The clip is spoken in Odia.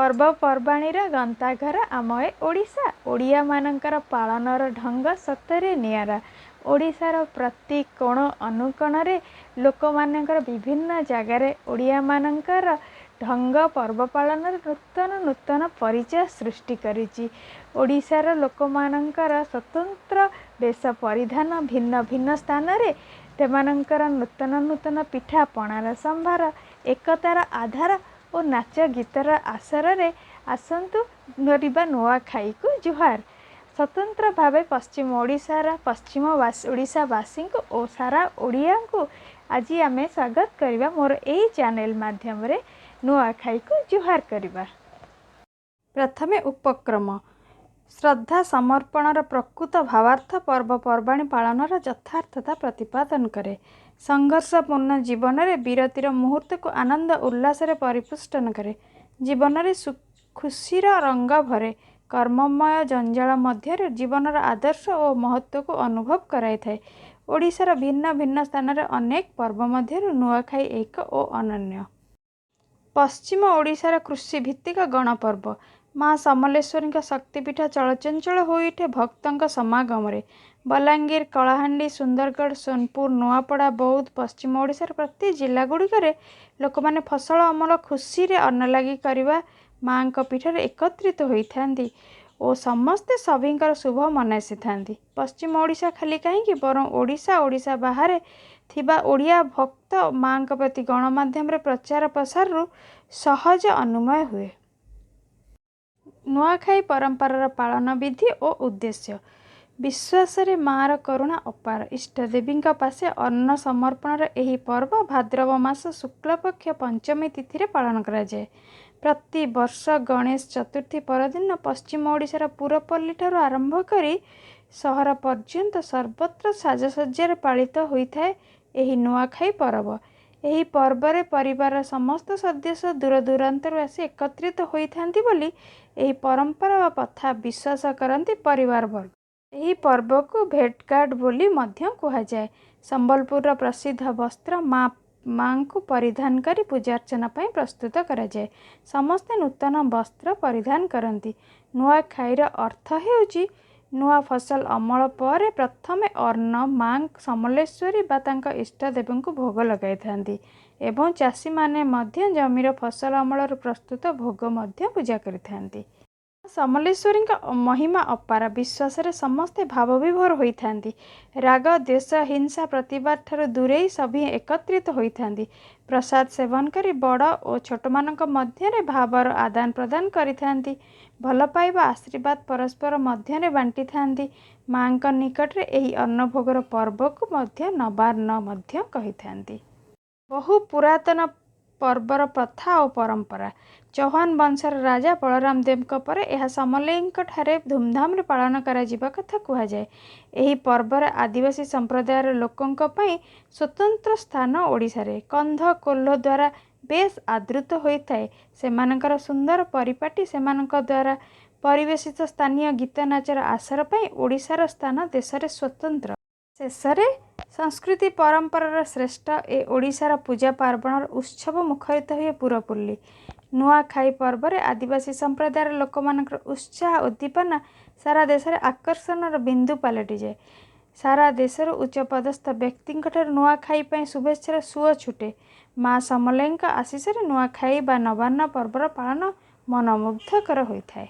ପର୍ବପର୍ବାଣୀର ଗନ୍ତାଘର ଆମ ଏ ଓଡ଼ିଶା। ଓଡ଼ିଆମାନଙ୍କର ପାଳନର ଢଙ୍ଗ ସତରେ ନିଆରା। ଓଡ଼ିଶାର ପ୍ରତି କୋଣ ଅନୁକୋଣରେ ଲୋକମାନଙ୍କର ବିଭିନ୍ନ ଜାଗାରେ ଓଡ଼ିଆମାନଙ୍କର ଢଙ୍ଗ ପର୍ବ ପାଳନର ନୂତନ ନୂତନ ପରିଚୟ ସୃଷ୍ଟି କରିଛି। ଓଡ଼ିଶାର ଲୋକମାନଙ୍କର ସ୍ୱତନ୍ତ୍ର ବେଶ ପରିଧାନ, ଭିନ୍ନ ଭିନ୍ନ ସ୍ଥାନରେ ସେମାନଙ୍କର ନୂତନ ନୂତନ ପିଠାପଣାର ସମ୍ଭାର, ଏକତାର ଆଧାର ଓ ନାଚ ଗୀତର ଆସରରେ ଆସନ୍ତୁ କରିବା ନୂଆଖାଇକୁ ଜୁହାର। ସ୍ୱତନ୍ତ୍ର ଭାବେ ପଶ୍ଚିମ ଓଡ଼ିଶାର ପଶ୍ଚିମ ଓଡ଼ିଶାବାସୀଙ୍କୁ ଓ ସାରା ଓଡ଼ିଆଙ୍କୁ ଆଜି ଆମେ ସ୍ୱାଗତ କରିବା। ମୋର ଏହି ଚ୍ୟାନେଲ୍ ମାଧ୍ୟମରେ ନୂଆଖାଇକୁ ଜୁହାର କରିବା। ପ୍ରଥମେ ଉପକ୍ରମ। ଶ୍ରଦ୍ଧା ସମର୍ପଣର ପ୍ରକୃତ ଭାବାର୍ଥ ପର୍ବପର୍ବାଣୀ ପାଳନର ଯଥାର୍ଥତା ପ୍ରତିପାଦନ କରେ। ସଂଘର୍ଷପୂର୍ଣ୍ଣ ଜୀବନରେ ବିରତିର ମୁହୂର୍ତ୍ତକୁ ଆନନ୍ଦ ଉଲ୍ଲାସରେ ପରିପୁଷ୍ଟନ କରେ। ଜୀବନରେ ଖୁସିର ରଙ୍ଗ ଭରେ। କର୍ମମୟ ଜଞ୍ଜାଳ ମଧ୍ୟରେ ଜୀବନର ଆଦର୍ଶ ଓ ମହତ୍ତ୍ୱକୁ ଅନୁଭବ କରାଇଥାଏ। ଓଡ଼ିଶାର ଭିନ୍ନ ଭିନ୍ନ ସ୍ଥାନରେ ଅନେକ ପର୍ବ ମଧ୍ୟରୁ ନୂଆଖାଇ ଏକ ଓ ଅନନ୍ୟ। ପଶ୍ଚିମ ଓଡ଼ିଶାର କୃଷିଭିତ୍ତିକ ଗଣପର୍ବ। ମା ସମଲେଶ୍ୱରୀଙ୍କ ଶକ୍ତିପୀଠ ଚଳଚଞ୍ଚଳ ହୋଇଉଠେ ଭକ୍ତଙ୍କ ସମାଗମରେ। ବଲାଙ୍ଗୀର, କଳାହାଣ୍ଡି, ସୁନ୍ଦରଗଡ଼, ସୋନପୁର, ନୂଆପଡ଼ା, ବୌଦ୍ଧ, ପଶ୍ଚିମ ଓଡ଼ିଶାର ପ୍ରତି ଜିଲ୍ଲାଗୁଡ଼ିକରେ ଲୋକମାନେ ଫସଲ ଅମଳ ଖୁସିରେ ଅନ୍ନଲାଗି କରିବା ମାଙ୍କ ପୀଠରେ ଏକତ୍ରିତ ହୋଇଥାନ୍ତି ଓ ସମସ୍ତେ ସଭିଙ୍କର ଶୁଭ ମନାସିଥାନ୍ତି। ପଶ୍ଚିମ ଓଡ଼ିଶା ଖାଲି କାହିଁକି, ବରଂ ଓଡ଼ିଶା, ଓଡ଼ିଶା ବାହାରେ ଥିବା ଓଡ଼ିଆ ଭକ୍ତ ମାଙ୍କ ପ୍ରତି ଗଣମାଧ୍ୟମରେ ପ୍ରଚାର ପ୍ରସାରରୁ ସହଜ ଅନୁମୟ ହୁଏ। ନୂଆଖାଇ ପରମ୍ପରାର ପାଳନ ବିଧି ଓ ଉଦ୍ଦେଶ୍ୟ। ବିଶ୍ୱାସରେ ମାର କରୁଣା ଅପାର। ଇଷ୍ଟଦେବୀଙ୍କ ପାଶେ ଅନ୍ନ ସମର୍ପଣର ଏହି ପର୍ବ ଭାଦ୍ରବ ମାସ ଶୁକ୍ଳପକ୍ଷ ପଞ୍ଚମୀ ତିଥିରେ ପାଳନ କରାଯାଏ। ପ୍ରତିବର୍ଷ ଗଣେଶ ଚତୁର୍ଥୀ ପରଦିନ ପଶ୍ଚିମ ଓଡ଼ିଶାର ପୁରପଲ୍ଲୀଠାରୁ ଆରମ୍ଭ କରି ସହର ପର୍ଯ୍ୟନ୍ତ ସର୍ବତ୍ର ସାଜସଜ୍ଜାରେ ପାଳିତ ହୋଇଥାଏ ଏହି ନୂଆଖାଇ ପରବ। ଏହି ପର୍ବରେ ପରିବାରର ସମସ୍ତ ସଦସ୍ୟ ଦୂରଦୂରାନ୍ତରୁ ଆସି ଏକତ୍ରିତ ହୋଇଥାନ୍ତି ବୋଲି ଏହି ପରମ୍ପରା ବା ପ୍ରଥା ବିଶ୍ୱାସ କରନ୍ତି ପରିବାରବର୍ଗ। ଏହି ପର୍ବକୁ ଭେଟଘାଟ ବୋଲି ମଧ୍ୟ କୁହାଯାଏ। ସମ୍ବଲପୁରର ପ୍ରସିଦ୍ଧ ବସ୍ତ୍ର ମା ମାଙ୍କୁ ପରିଧାନ କରି ପୂଜାର୍ଚ୍ଚନା ପାଇଁ ପ୍ରସ୍ତୁତ କରାଯାଏ। ସମସ୍ତେ ନୂତନ ବସ୍ତ୍ର ପରିଧାନ କରନ୍ତି। ନୂଆଖାଇର ଅର୍ଥ ହେଉଛି ନୂଆ ଫସଲ ଅମଳ ପରେ ପ୍ରଥମେ ଅନ୍ନ ମା ସମଲେଶ୍ୱରୀ ବା ତାଙ୍କ ଇଷ୍ଟଦେବଙ୍କୁ ଭୋଗ ଲଗାଇଥାନ୍ତି ଏବଂ ଚାଷୀମାନେ ମଧ୍ୟ ଜମିର ଫସଲ ଅମଳରୁ ପ୍ରସ୍ତୁତ ଭୋଗ ମଧ୍ୟ ପୂଜା କରିଥାନ୍ତି। ସମଲେଶ୍ୱରୀଙ୍କ ମହିମା ଅପାର ବିଶ୍ୱାସରେ ସମସ୍ତେ ଭାବବିଭୋର ହୋଇଥାନ୍ତି। ରାଗ, ଦ୍ୱେଷ, ହିଂସା, ପ୍ରତିବାଦ ଠାରୁ ଦୂରେଇ ସଭିଏଁ ଏକତ୍ରିତ ହୋଇଥାନ୍ତି। ପ୍ରସାଦ ସେବନ କରି ବଡ଼ ଓ ଛୋଟମାନଙ୍କ ମଧ୍ୟରେ ଭାବର ଆଦାନ ପ୍ରଦାନ କରିଥାନ୍ତି। ଭଲ ପାଇବା, ଆଶୀର୍ବାଦ ପରସ୍ପର ମଧ୍ୟରେ ବାଣ୍ଟିଥାନ୍ତି। ମାଙ୍କ ନିକଟରେ ଏହି ଅନ୍ନଭୋଗର ପର୍ବକୁ ମଧ୍ୟ ନବାନ୍ନ ମଧ୍ୟ କହିଥାନ୍ତି। ବହୁ ପୁରାତନ ପର୍ବର ପ୍ରଥା ଓ ପରମ୍ପରା। ଚୌହାନ ବଂଶର ରାଜା ବଳରାମ ଦେବଙ୍କ ପରେ ଏହା ସମଲେଇଙ୍କଠାରେ ଧୁମଧାମରେ ପାଳନ କରାଯିବା କଥା କୁହାଯାଏ। ଏହି ପର୍ବରେ ଆଦିବାସୀ ସମ୍ପ୍ରଦାୟର ଲୋକଙ୍କ ପାଇଁ ସ୍ୱତନ୍ତ୍ର ସ୍ଥାନ ଓଡ଼ିଶାରେ। କନ୍ଧ କୋହ୍ଲ ଦ୍ୱାରା ବେଶ୍ ଆଦୃତ ହୋଇଥାଏ। ସେମାନଙ୍କର ସୁନ୍ଦର ପରିପାଟୀ, ସେମାନଙ୍କ ଦ୍ୱାରା ପରିବେଶିତ ସ୍ଥାନୀୟ ଗୀତ ନାଚର ଆସର ପାଇଁ ଓଡ଼ିଶାର ସ୍ଥାନ ଦେଶରେ ସ୍ୱତନ୍ତ୍ର। ଶେଷରେ ସଂସ୍କୃତି ପରମ୍ପରାର ଶ୍ରେଷ୍ଠ ଏ ଓଡ଼ିଶାର ପୂଜା ପାର୍ବଣର ଉତ୍ସବ ମୁଖରିତ ହୁଏ ପୁରପଲ୍ଲୀ। ନୂଆଖାଇ ପର୍ବରେ ଆଦିବାସୀ ସମ୍ପ୍ରଦାୟର ଲୋକମାନଙ୍କର ଉତ୍ସାହ ଉଦ୍ଦୀପନା ସାରା ଦେଶରେ ଆକର୍ଷଣର ବିନ୍ଦୁ ପାଲଟିଯାଏ। ସାରା ଦେଶରୁ ଉଚ୍ଚପଦସ୍ଥ ବ୍ୟକ୍ତିଙ୍କଠାରୁ ନୂଆଖାଇ ପାଇଁ ଶୁଭେଚ୍ଛାର ସୁଅ ଛୁଟେ। ମା ସମଲେଇଙ୍କ ଆଶିଷରେ ନୂଆଖାଇ ବା ନବାନ୍ନ ପର୍ବର ପାଳନ ମନୋମୁଗ୍ଧକର ହୋଇଥାଏ।